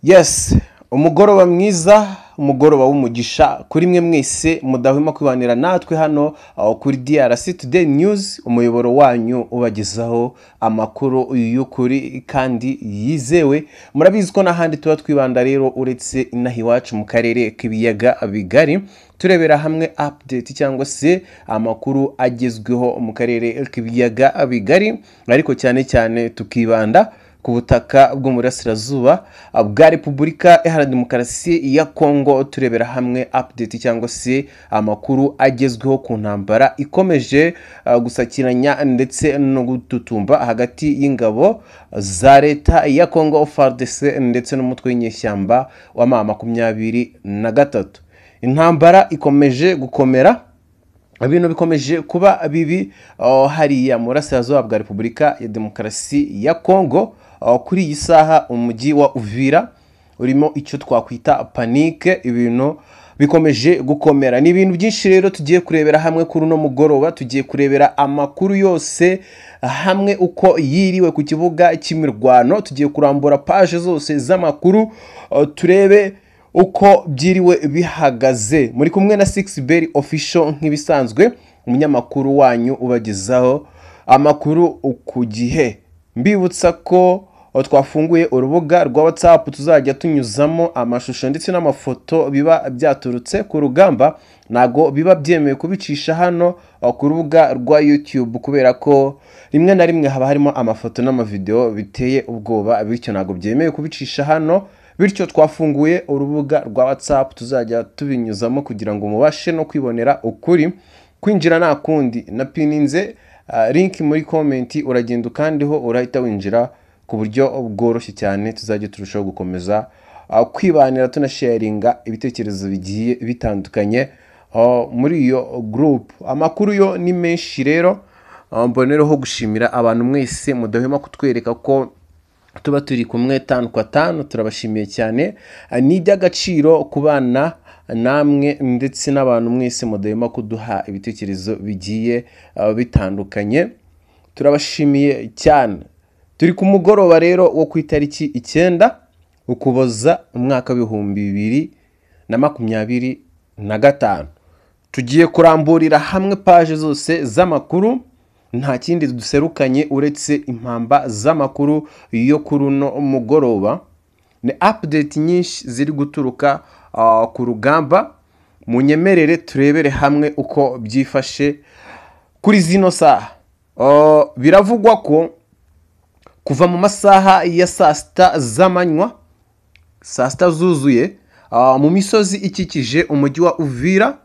Yes, umugoroba mwiza, umugoroba w'umugisha kuri mwe mwese mudahwema kwibanira natwe hano kuri DRC Today News, umuyoboro wanyu ubagezaho amakuru y'ukuri kandi yizewe. Murabizi ko n'ahandi tuba twibanda rero uretse inaha iwacu mu karere k'ibiyaga bigari, turebera hamwe update cyangwa se amakuru agezweho mu karere k'ibiyaga bigari, ariko cyane cyane tukibanda ku butaka bwo mu burasirazuba bwa Repubulika Iharanira Demokarasi ya Kongo, turebera hamwe update cyangwa se amakuru agezweho ku ntambara ikomeje gusakiranya ndetse no gututumba hagati y'ingabo za leta ya Kongo FARDC ndetse n'umutwe w'inyeshyamba wa M23. Intambara ikomeje gukomera, ibintu bikomeje kuba bibi hariya mu burasirazuba bwa Repubulika ya Demokarasi ya Kongo. Kuri iyi saha umujyi wa Uvira urimo icyo twakwita panique, ibintu bikomeje gukomera. Ni ibintu byinshi rero tugiye kurebera hamwe kuri uno mugoroba, tugiye kurebera amakuru yose hamwe uko yiriwe ku kibuga cy'imirwano, tugiye kurambura page zose z'amakuru, turebe uko byiriwe bihagaze. Muri kumwe na 6 Berry Official nk'ibisanzwe, umunyamakuru wanyu ubagezaho amakuru ku gihe. Mbibutsa ko twafunguye urubuga rwa WhatsApp tuzajya tunyuzamo amashusho ndetse n'amafoto biba byaturutse ku rugamba. Ntago biba byemewe kubicisha hano ku rubuga rwa YouTube kubera ko rimwe na rimwe haba harimo amafoto n'amavideo biteye ubwoba, bityo ntago byemewe kubicisha hano. Bityo twafunguye urubuga rwa WhatsApp tuzajya tubinyuzamo kugira ngo mubashe no kwibonera ukuri. Kwinjira nta kundi, napininze link muri comment, uragenda ukandiho urahita winjira ku buryo bworoshye cyane. Tuzajya turushaho gukomeza kwibanira tunasharinga ibitekerezo bigiye bitandukanye muri iyo group. Amakuru yo ni menshi rero, mbonereho gushimira abantu mwese mudahwema kutwereka ko tuba turi kumwe tanu kwa tanu, turabashimiye cyane. Ni iby'agaciro kubana namwe ndetse n'abantu mwese mudahwema kuduha ibitekerezo bigiye bitandukanye, turabashimiye cyane. Turi ku mugoroba rero wo ku itariki 9 Ukuboza umwaka 2025, tugiye kuramburira hamwe page zose z'amakuru, nta kindi duserukanye uretse impamba z'amakuru yo kuri uno mugoroba. Ni update nyinshi ziri guturuka ku rugamba, munyemerere turebere hamwe uko byifashe kuri zino saha. Biravugwa ko kuva mu masaha ya saa sita z'amanywa, saa sita zuzuye, mu misozi ikikije umujyi wa Uvira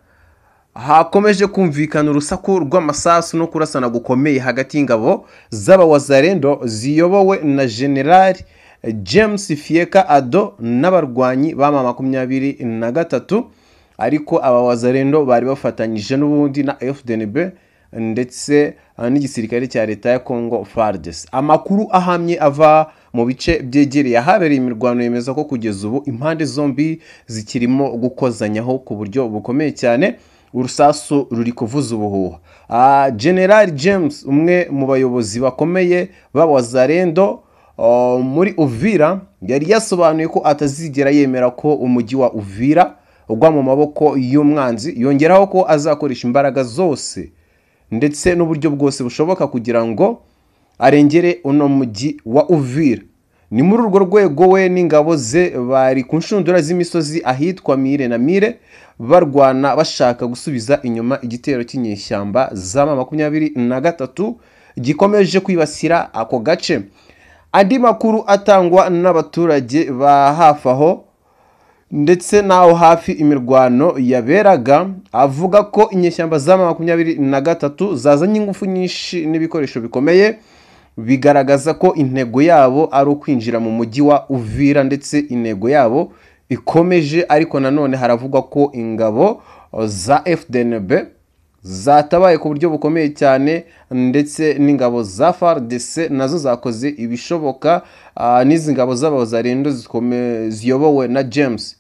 hakomeje kumvikana urusaku rw'amasasu no kurasana gukomeye hagati y'ingabo z'abawazarendo ziyobowe na General James Fieka Ado n'abarwanyi ba M23, ariko abawazarendo bari bafatanyije n'ubundi na FDNB ndetse n'igisirikare cya leta ya Congo FARDC. Amakuru ahamye ava mu bice byegereye ahabereye imirwano yemeza ko kugeza ubu impande zombi zikirimo gukozanyaho ku buryo bukomeye cyane, urusasu ruri kuvuza ubuhuha. General James, umwe mu bayobozi bakomeye b'abazarendo muri Uvira, yari yasobanuye ko atazigera yemera ko umujyi wa Uvira ugwa mu maboko y'umwanzi, yongeraho ko azakoresha imbaraga zose ndetse n'uburyo bwose bushoboka kugira ngo arengere uno mujyi wa Uvira. Ni muri urwo rwego we n'ingabo ze bari ku nshundura z'imisozi ahitwa Mire na Mire, barwana bashaka gusubiza inyuma igitero cy'inyeshyamba za M23 gikomeje kwibasira ako gace. Andi makuru atangwa n'abaturage ba hafi aho ndetse n'aho hafi imirwano yaberaga avuga ko inyeshyamba za M23 zazanye ingufu nyinshi n'ibikoresho bikomeye, bigaragaza ko intego yabo ari ukwinjira mu mujyi wa Uvira, ndetse intego yabo ikomeje. Ariko nanone haravugwa ko ingabo za FDNB zatabaye ku buryo bukomeye cyane, ndetse n'ingabo za FARDC nazo zakoze ibishoboka. N'izi ngabo z'abazarendo ziyobowe na James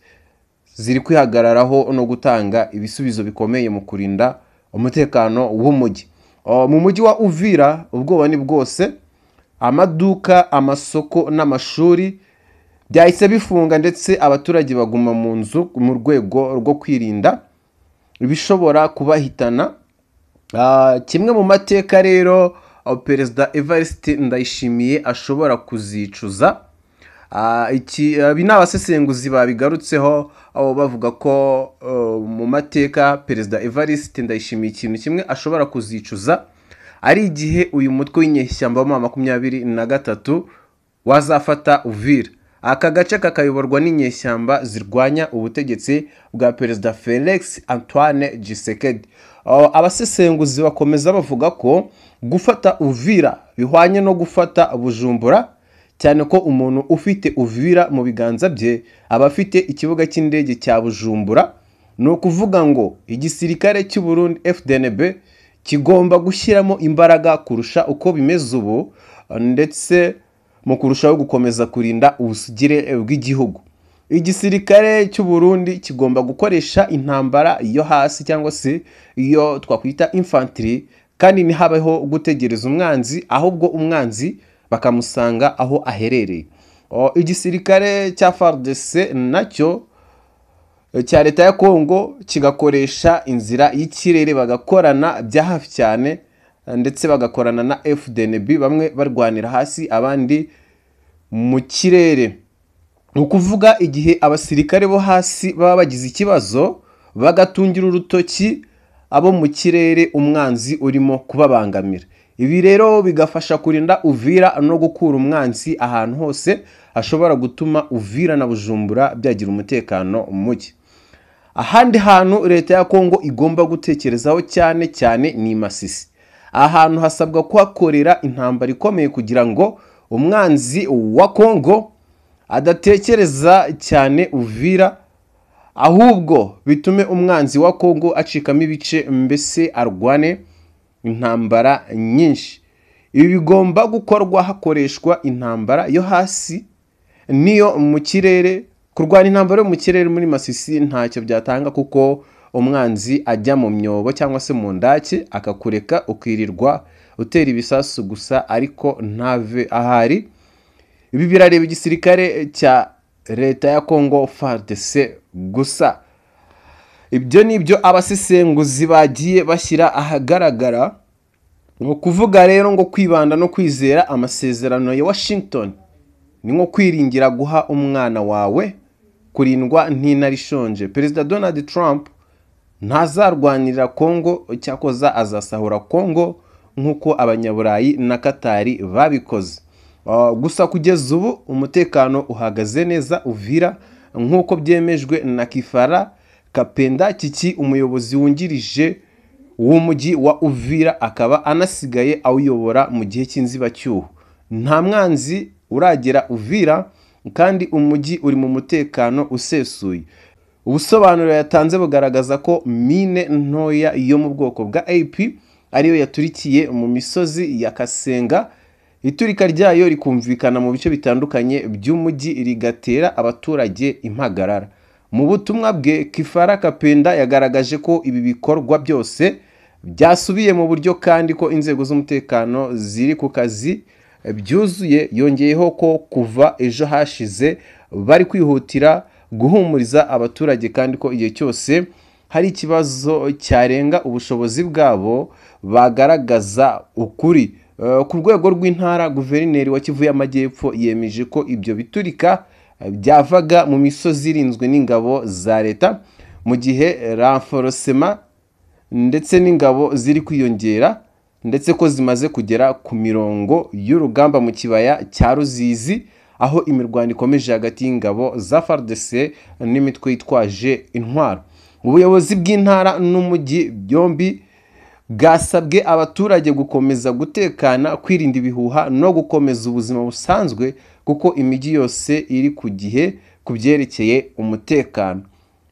ziri kwihagararaho no gutanga ibisubizo bikomeye mu kurinda umutekano w'umujyi. Mu mujyi wa Uvira ubwoba ni bwose, amaduka, amasoko n'amashuri Byahise bifunga ndetse abaturage baguma mu nzu mu rwego rwo kwirinda ibishobora kubahitana. Kimwe mu mateka rero Perezida Evariste Ndayishimiye ashobora kuzicuza. Ibi ni abasesenguzi babigarutseho, aho bavuga ko mu mateka Perezida Evariste Ndayishimiye ikintu kimwe ashobora kuzicuza ari igihe uyu mutwe w'inyeshyamba wa 23 wazafata Uvira, aka gace kakayoborwa n'inyeshyamba zirwanya ubutegetsi bwa Perezida Felix Antoine Tshisekedi. Abasesenguzi bakomeza bavuga ko gufata Uvira bihwanye no gufata Bujumbura, cyane ko umuntu ufite Uvira mu biganza bye aba afite ikibuga cy'indege cya Bujumbura. Ni ukuvuga ngo igisirikare cy'u Burundi FDNB kigomba gushyiramo imbaraga kurusha uko bimeze ubu, ndetse mu kurushaho gukomeza kurinda ubusugire bw'igihugu. Igisirikare cy'u Burundi kigomba gukoresha intambara yo hasi cyangwa se iyo twakwita infantry, kandi ntihabeho gutegereza umwanzi, ahubwo umwanzi bakamusanga aho aherereye. Igisirikare cya FARDC nacyo cya leta ya Kongo kigakoresha inzira y'ikirere, bagakorana bya hafi cyane, ndetse bagakorana na FDNB, bamwe barwanira hasi abandi mu kirere. Ni ukuvuga igihe abasirikare bo hasi baba bagize ikibazo bagatungira urutoki abo mu kirere umwanzi urimo kubabangamira. Ibi rero bigafasha kurinda Uvira no gukura umwanzi ahantu hose ashobora gutuma Uvira na Bujumbura byagira umutekano muke. Ahandi hantu leta ya Kongo igomba gutekerezaho cyane cyane ni Masisi. Ahantu hasabwa kuhakorera intambara ikomeye kugira ngo umwanzi wa Kongo adatekereza cyane Uvira, ahubwo bitume umwanzi wa Kongo acikamo ibice, mbese arwane intambara nyinshi. Ibi bigomba gukorwa hakoreshwa intambara yo hasi niyo mu kirere. Kurwana intambara yo mu kirere muri Masisi ntacyo byatanga, kuko umwanzi ajya mu myobo cyangwa se mu ndake akakureka ukirirwa utera ibisasu gusa, ariko ntave ahari. Ibi birareba igisirikare cya leta ya Kongo FARDC gusa. Ibyo ni byo abasesenguzi bagiye bashyira ahagaragara. Ni ukuvuga rero ngo kwibanda no kwizera amasezerano ya Washington ni nko kwiringira guha umwana wawe kurindwa n'intare ishonje. Perezida Donald Trump ntazarwanirira Kongo, cyakoza azasahura Kongo nk'uko abanyaburayi na Katari babikoze. Gusa kugeza ubu umutekano uhagaze neza Uvira, nk'uko byemejwe na Kifara Kapenda Kiki, umuyobozi wungirije w'umujyi wa Uvira, akaba anasigaye awuyobora mu gihe cy'inzibacyuho. Nta mwanzi uragera Uvira kandi umujyi uri mu mutekano usesuye. Ubusobanuro yatanze bugaragaza ko mine ntoya yo mu bwoko bwa AP ariyo yaturikiye mu misozi ya Kasenga, iturika ryayo rikumvikana mu bice bitandukanye by'umujyi rigatera abaturage impagarara. Mu butumwa bwe, Kifara Kapenda yagaragaje ko ibi bikorwa byose byasubiye mu buryo kandi ko inzego z'umutekano ziri ku kazi byuzuye. Yongeyeho ko kuva ejo hashize bari kwihutira guhumuriza abaturage, kandi ko igihe cyose hari ikibazo cyarenga ubushobozi bwabo bagaragaza ukuri. Ku rwego rw'intara, guverineri wa Kivu y'Amajyepfo yemeje ko ibyo biturika byavaga mu misozi irinzwe n'ingabo za leta, mu gihe renforcement ndetse n'ingabo ziri kwiyongera, ndetse ko zimaze kugera ku mirongo y'urugamba mu kibaya cya Ruzizi, aho imirwano ikomeje hagati y'ingabo za FARDC n'imitwe yitwaje intwaro. Ubuyobozi bw'intara n'umujyi byombi bwasabwe abaturage gukomeza gutekana, kwirinda ibihuha no gukomeza ubuzima busanzwe, kuko imijyi yose iri ku gihe ku byerekeye umutekano.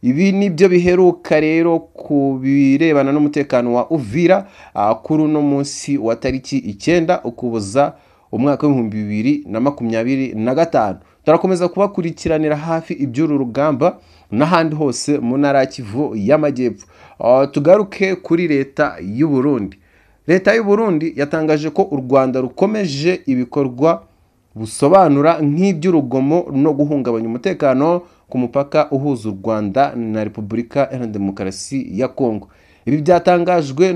Ibi nibyo biheruka rero ku birebana n'umutekano wa Uvira kuri uno munsi wa tariki 9 Ukuboza umwaka w'2025. Turakomeza kubakurikiranira hafi iby'uru rugamba n'ahandi hose mu ntara ya Kivu y'Amajyepfo. Tugaruke kuri leta y'u Burundi. Leta y'u Burundi yatangaje ko u Rwanda rukomeje ibikorwa busobanura nk'iby'urugomo no guhungabanya umutekano ku mupaka uhuza u Rwanda na Repubulika Iharanira Demokarasi ya Kongo. Ibi byatangajwe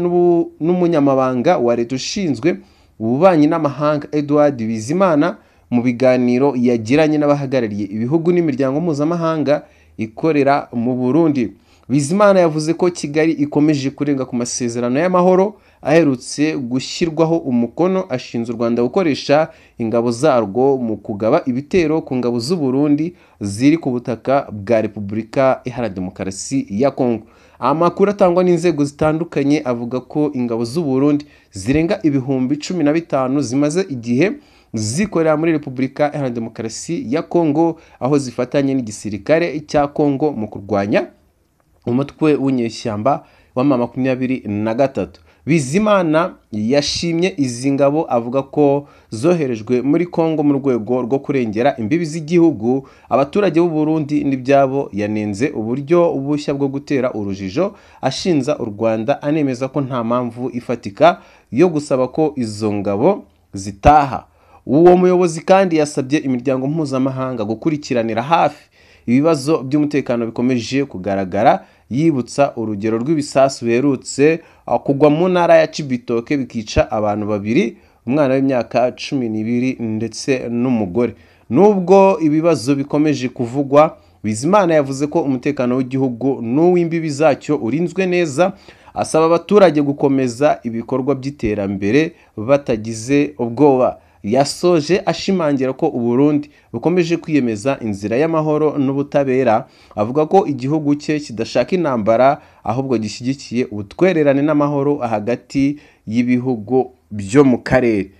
n'umunyamabanga wa leta ushinzwe ububanyi n'amahanga Edouard Bizimana mu biganiro yagiranye n'abahagarariye ibihugu n'imiryango mpuzamahanga ikorera mu Burundi. Bizimana yavuze ko Kigali ikomeje kurenga ku masezerano y'amahoro aherutse gushyirwaho umukono, ashinja u Rwanda gukoresha ingabo zarwo mu kugaba ibitero ku ngabo z'u Burundi ziri ku butaka bwa Repubulika Iharanira Demokarasi ya Kongo. Amakuru atangwa n'inzego zitandukanye avuga ko ingabo z'u Burundi zirenga 15,000 zimaze igihe zikorera muri Repubulika Iharanira Demokarasi ya Kongo, aho zifatanye n'igisirikare cya Kongo mu kurwanya umutwe w'inyeshyamba wa M23. Bizimana yashimye izi ngabo avuga ko zoherejwe muri Kongo mu rwego rwo kurengera imbibi z'igihugu, abaturage b'u Burundi n'ibyabo. Yanenze uburyo bushya bwo gutera urujijo ashinja u Rwanda, anemeza ko nta mpamvu ifatika yo gusaba ko izo ngabo zitaha. Uwo muyobozi kandi yasabye imiryango mpuzamahanga gukurikiranira hafi ibibazo by'umutekano bikomeje kugaragara, yibutsa urugero rw'ibisasu biherutse kugwa mu ntara ya Cibitoke bikica abantu babiri, umwana w'imyaka 12 ndetse n'umugore. Nubwo ibibazo bikomeje kuvugwa, Bizimana yavuze ko umutekano w'igihugu n'uw'imbibi zacyo urinzwe neza, asaba abaturage gukomeza ibikorwa by'iterambere batagize ubwoba. Yasoje ashimangira ko u Burundi bukomeje kwiyemeza inzira y'amahoro n'ubutabera, avuga ko igihugu cye kidashaka intambara ahubwo gishyigikiye ubutwererane n'amahoro hagati y'ibihugu byo mu karere.